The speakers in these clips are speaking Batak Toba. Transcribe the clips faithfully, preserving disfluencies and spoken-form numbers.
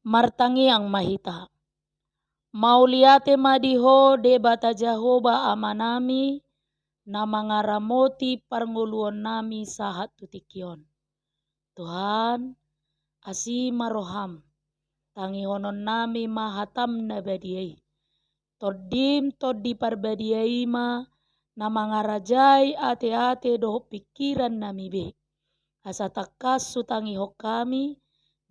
Martangiang ma hita. Mauliate ma di Ho Debata Jahowa Amanami, na mangaramoti parngoluonnami sahat tu tingki on. Tuhan, asi ma roham, tangihononnami ma hatam na badia i. Tondim Tondi Parbadia i ma na mangarajai ateate dohot pingkirannami be. Asa tangkas hutangihon hami,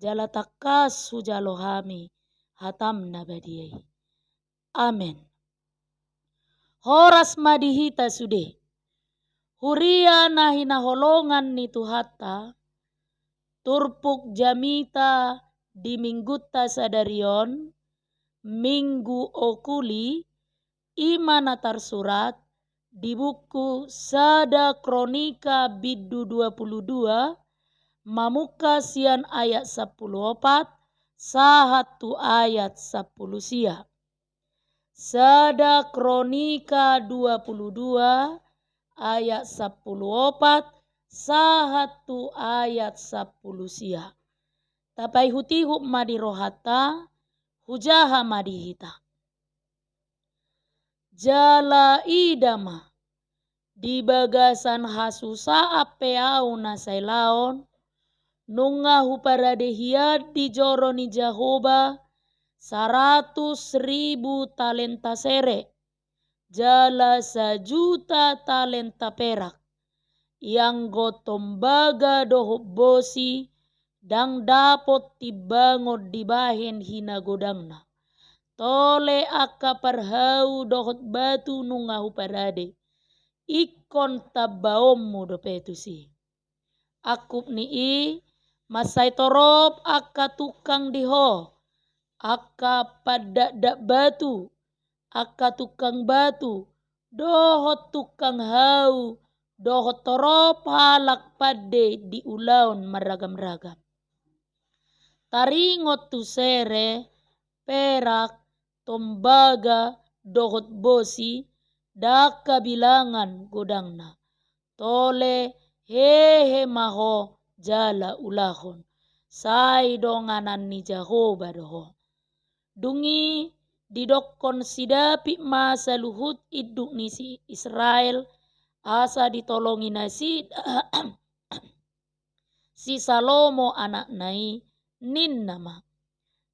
jala tangkas hujalo hami hatam na badia i. Amen. Horas ma di hita sude. Huria na hinaholongan ni Tuhanta, turpuk jamita di minggunta sadari on, Minggu Okuli, i ma na tarsurat di buku Sada Kronika bindu dua pulu dua, mamungka sian ayat sampulu opat sahat tu ayat sampulu sia. Sada Kronika dua pulu dua ayat sampulu opat sahat tu ayat sampulu sia. Tapaihutihut ma di rohanta, hujaha ma di hita. Jala ida ma, di bagasan hasusaan pe ahu na sailaon, nunga huparade hian di joro ni Jahowa saratus ribu talenta sere, jala sajuta talenta perak. Ianggo tombaga dohot bosi, ndang dapot timbangon dibahen hinagodangna. Tole angka parhau dohot batu nunga huparade, ingkon tambaonmu dope tusi. Angkup ni i, mansai torop angka tungkang di ho, angka pandakdak batu, angka tungkang batu, dohot tungkang hau, dohot torop halak pande di ulaon marragamragam. Taringot tu sere, perak, tombaga, dohot bosi, ndang habilangan godangna. Tole hehe ma ho jala ulahon, sai donganan ni Jahowa do ho. Dung i didokkon si Daud ma saluhut induk ni si Israel, asa ditolongi nasida si Salomo anakna i, ninna ma: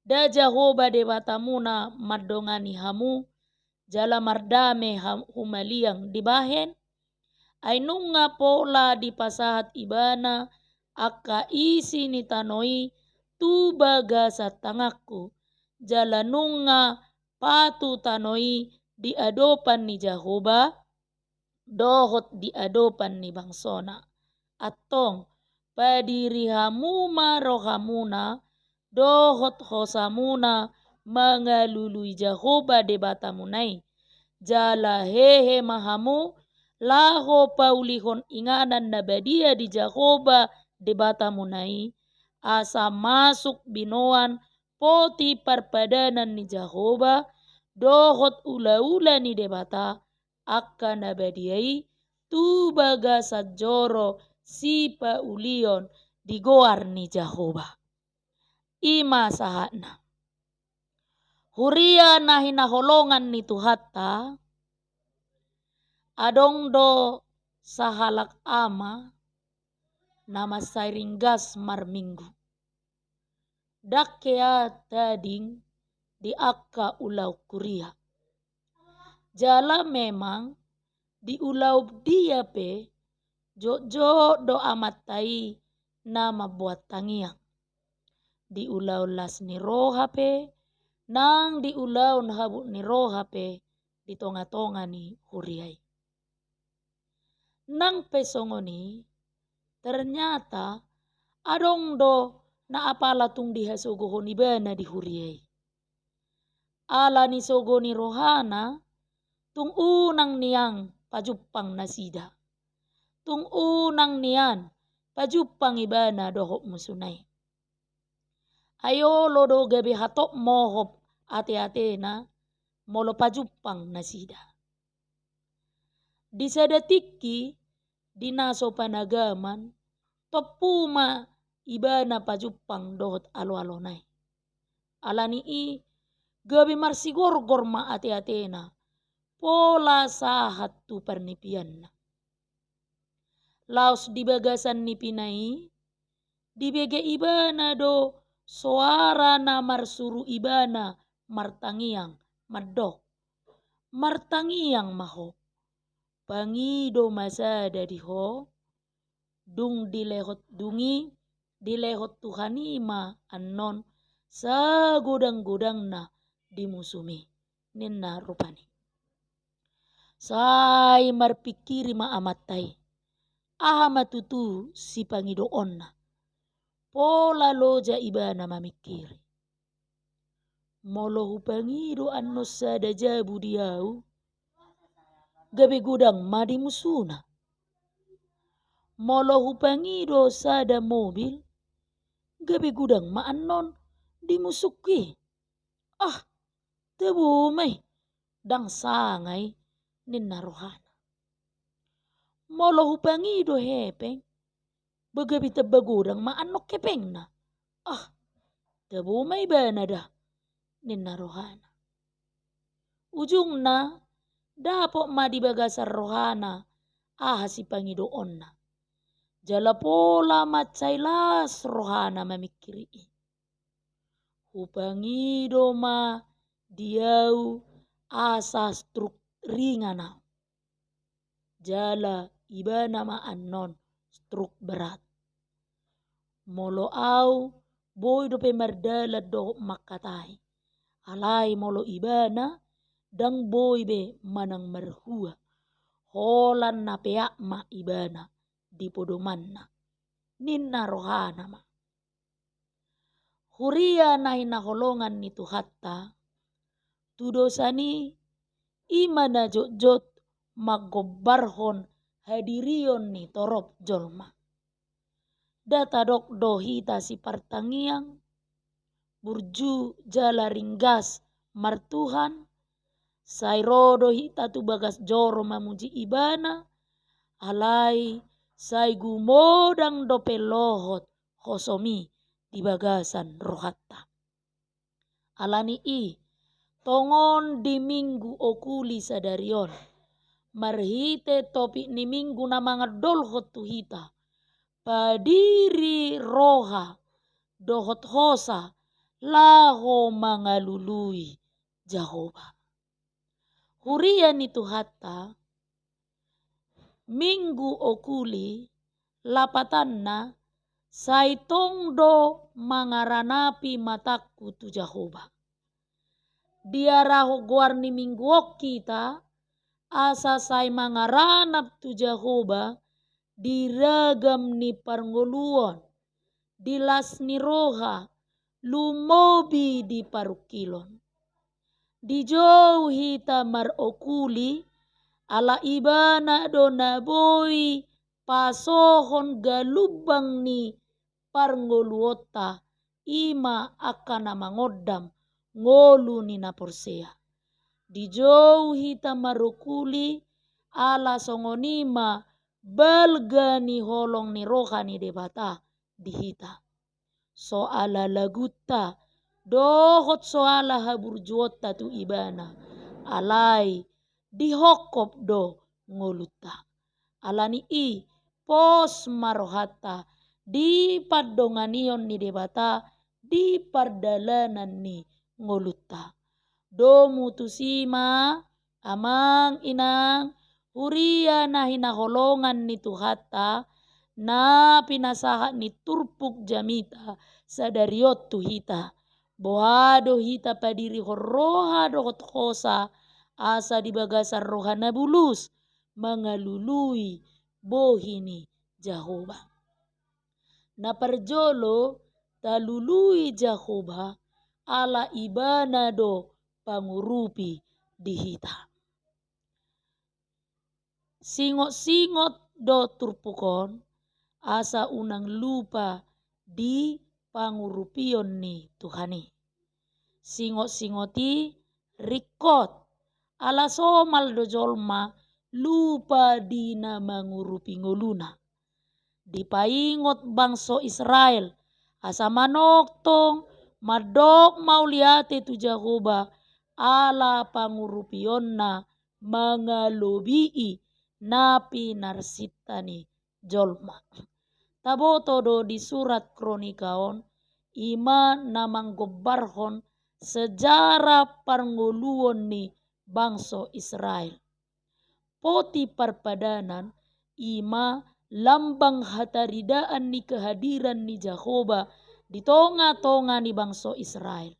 Nda Jahowa Debatamuna mandongani hamu, jala mardame ha-, humaliang dibahen? Ai nunga pola dipasahat ibana angka isi ni tano i tu bagasan tanganku, jala nunga patu tano i di adopan ni Jahowa dohot di adopan ni bangsona. Antong, padiri hamu ma rohamuna dohot hosamuna mangalului Jahowa Debatamuna i, jala hehe ma hamu laho paulihon inganan na badia di Jahowa Debatamuna i, asa masuk binoan poti parpadanan ni Jahowa dohot ulaula ni Debata, angka na badia i tu bagasan joro sipaulion di goar ni Jahowa. I ma sahatna. Huria na hinaholongan ni Tuhanta, adong do sahalak ama na mansai ringgas marminggu. Ndang hea tading di angka ulaon huria. Jala memang di ulaon dia pe jotjot do amanta i na mamboan tangiang. Di ulaon las ni roha pe, nang di ulaon habot ni roha pe di tongatonga ni huria i. Nang pe songon i, ternyata adong do na apala tung dihasogohon ibana di huria i. Ala ni sogo ni rohana, tung unang nian pajumpang nasida. Tung unang nian pajumpang ibana dohot musuna i. Ai olo do gabe hatop mohop ateatena molo pajumpang nasida. Di sada tingki, di na so panagaman, tompu ma ibana pajumpang dohot aloalona i. Ala ni i gabe marsigorgor ma ateatena, pola sahat tu parnipianna. Laos di bagasan nipina i, dibege ibana do soara na marsuru ibana martangiang, mandok: Martangiang ma ho, pangido ma sada di ho, dung dilehon, dung i dilehon Tuhan i ma annon sagodanggodangna di musumi, ninna rupani. Sai marpingkiri ma amanta i, aha ma tutu sipangidoonna. Pola loja ibana mamingkiri: Molo hupangido annon sada jabu di ahu, gabe godang ma di musuna. Molo hupangido sada mobil, gabe godang ma annon di musungki. Ah, tabo ma i, ndang sanga i, ninna rohana. Molo hupangido hepeng, ba gabe tamba godang ma annon hepengna. Ah, tabo ma ibana da, ninna rohana. Ujungna, dapot ma di bagasan rohana aha sipangidoonna. Jala pola mansai las rohana mamingkiri i. Hupangido ma di ahu asa struk ringan ahu. Jala ibana ma annon struk berat. Molo ahu boi dope mardalan dohot mangkatai. Alai molo ibana ndang boi be manang marhua. Holan na peak ma ibana di podomanna, ninna rohana ma. Huria na hinaholongan ni Tuhanta, tudosan i, i ma na jotjot manggombarhon hadirion ni torop jolma. Nda tadok do hita sipartangiang, burju jala ringgas martuhan, sai ro do hita tu bagas joro mamuji ibana, alai sai gumodang dope lohot hosom i di bagasan rohanta. Ala ni i, tongon di Minggu Okuli sadari on, marhite topik ni Minggu na mangandolhon tu hita, padiri roha dohot hosa laho mangalului Jahowa. Huria ni Tuhanta, Minggu Okuli, lapatanna, sai tong do mangaranapi matangku tu Jahowa. Diarahon goar ni Minggu on hita, asa sai mangaranap tu Jahowa di ragam ni parngoluon, di las ni roha, lumobi di parungkilon. Dijou hita marokuli, ala Ibana do na boi pasohon galumbang ni parngoluonta, i ma angka na mangondam ngolu ni na porsea. Dijou hita marokuli, ala songon i ma balga ni holong ni roha ni Debata di hita. So ala lagunta dohot so ala haburjuonta tu Ibana, alai dihongkop do ngolunta. Ala ni i, pos ma rohanta di pandonganion ni Debata di pardalanan ni ngolunta. Domu tusi ma, amang inang, huria na hinaholongan ni Tuhanta, na pinasahat ni turpuk jamita sadari on tu hita. Boha do hita padirihon roha dohot hosa, asa di bagasan roha na bulus mangalului bohi ni Jahowa. Na parjolo, talului Jahowa, ala Ibana do pangurupi di hita. Singot-singot do turpuk on, asa unang lupa di pangurupion ni Tuhan i. Singot-singot i ringkot, ala somal do jolma lupa di na mangurupi ngoluna. Dipaingot bangso Israel, asa manongtong Mandok mauliate tu Jahowa, ala pangurupionna mangalobii na pinarsinta ni jolma. Taboto do di surat Kronika on, i ma na manggombarhon sejarah parngoluon ni bangso Israel. Poti parpadanan i ma lambang hataridaan ni kehadiran ni Jahowa di tonga-tonga ni bangso Israel.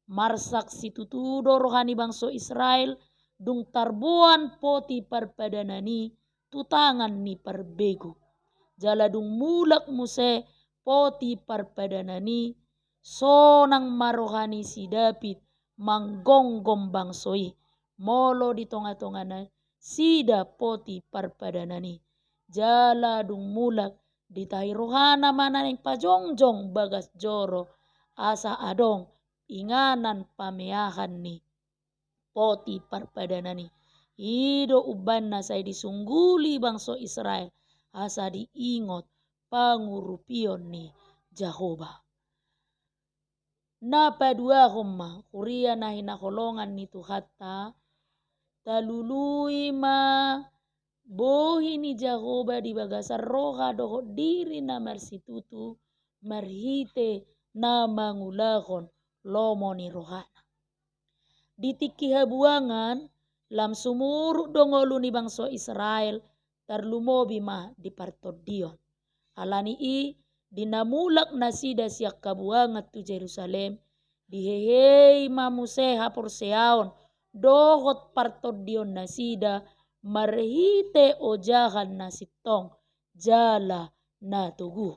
Marsak situtu do roha ni bangso Israel, dung tarboan poti parpadanan i tu tangan ni parbegu. Jala dung mulak muse poti parpadanan i, sonang ma roha ni si David manggonggom bangso i, molo di tonga-tonga nasida poti parpadanan i. Jala dung mulak, ditahi rohana ma naeng pajongjong bagas joro, asa adong inganan pameahan ni poti parpadanan i. I do umbahen na sai disungguli bangso Israel, asa diingot pangurupion ni Jahowa. Na paduahon ma, huria na hinaholongan ni Tuhanta, talului ma bohi ni Jahowa di bagasan roha dohot diri na marsitutu, marhite na mangulahon lomo ni rohana. Di tingki habuangan, lam sumurut do ngolu ni bangso Israel, tarlumobi ma di partondion. Ala ni i, di na mulak nasida sian habuangan tu Jerusalem, dihehei ma muse haporseaon dohot partondion nasida marhite ojahan na sintong jala na togu.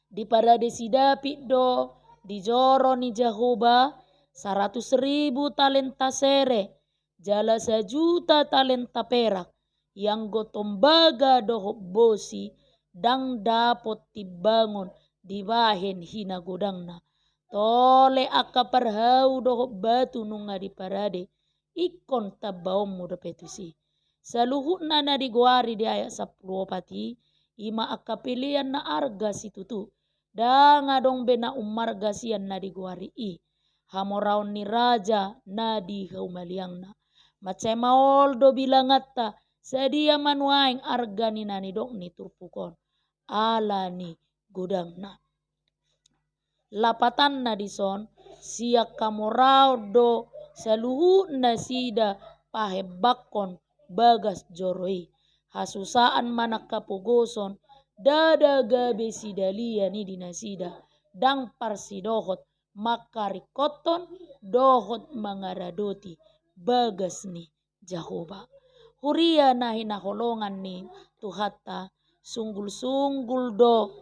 Diparade si David do di joro ni Jahowa saratus ribu talenta sere, jala sajuta talenta perak, ianggo tombaga dohot bosi, ndang dapot timbangon dibahen hinagodangna. Tole angka parhau dohot batu nunga diparade, ingkon tambaonmu dope tusi. Saluhutna na digoari di ayat sampulu opat i, i ma angka pelean na arga situtu, ndang adong be na umarga sian na digoari i. Hamoraon ni raja na di haumaliangna. Mansai maol do bilanganta, sadia ma nuaeng arga ni na nidok ni turpuk on, ala ni godangna. Lapatanna dison, sian hamoraon do saluhut nasida pahembanghon bagas joro i. Hasusaan manang hapogoson, ndada gabe sidalian i di nasida, ndang parsidohot mangkaringkothon dohot mangaradoti bagas ni Jahowa. Huria na hinaholongan ni Tuhanta, sunggul-sunggul do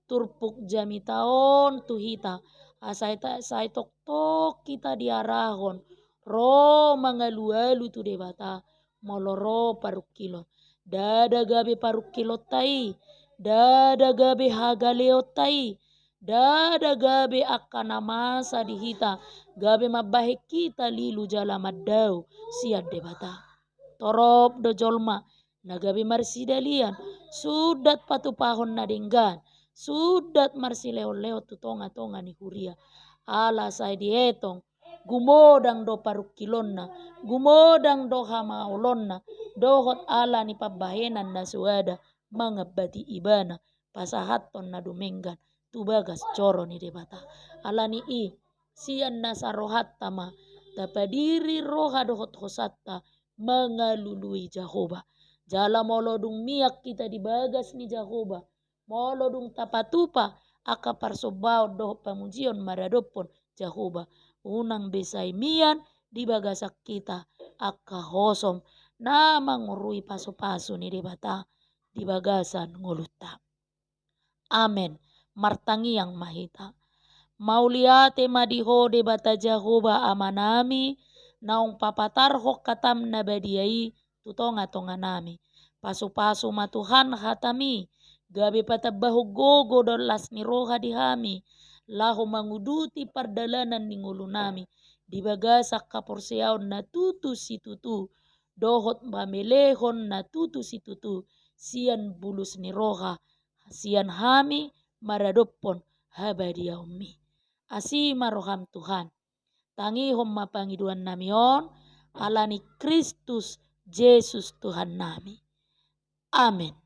turpuk jamita on tu hita, asa hita sai toktok hita diarahon ro mangalualu tu Debata, molo ro parungkilon. Ndada gabe parungkilonta i, ndada gabe hagaleonta i, ndada gabe angka na masa di hita, gabe mambahen hita lilu jala mandao sian Debata. Torop do jolma na gabe marsidalian, sundat patupahon na denggan, sundat marsilehon-lehon tu tonga-tonga ni huria. Ala sai dietong, gumodang do parungkilonna, gumodang do hamaolonna, dohot ala ni pambahenan na soada mangambati ibana, pasahathon na dumenggan tu bagas joro ni Debata. Ala ni i, sian nasa rohanta ma tapadiri roha dohot hosanta mangalului Jahowa. Jala molo dung mian hita di bagas ni Jahowa, molo dung tapatupa angka parsombaon dohot pamujion maradophon Jahowa, unang be sai mian di bagasan hita angka hosom na mangorui pasupasu ni Debata di bagasan ngolunta. Amen. Martangiang ma hita. Mauliate ma di Ho Debata Jahowa Amanami, naung papatarhon hatam na badia i tu tonga-tonganami. Pasupasu ma Tuhan hatami, gabe patambahon gogo dohot las ni roha di hami, laho manguduti pardalanan ni ngolunami, di bagasan haporseaon na tutu situtu, dohot pamelehon na tutu situtu, sian bulus ni roha, sian hami maradophon habadiaonmi. Asi ma roham Tuhan. Tangihon ma pangidoan nami on, ala ni Kristus Jesus Tuhan nami. Amen.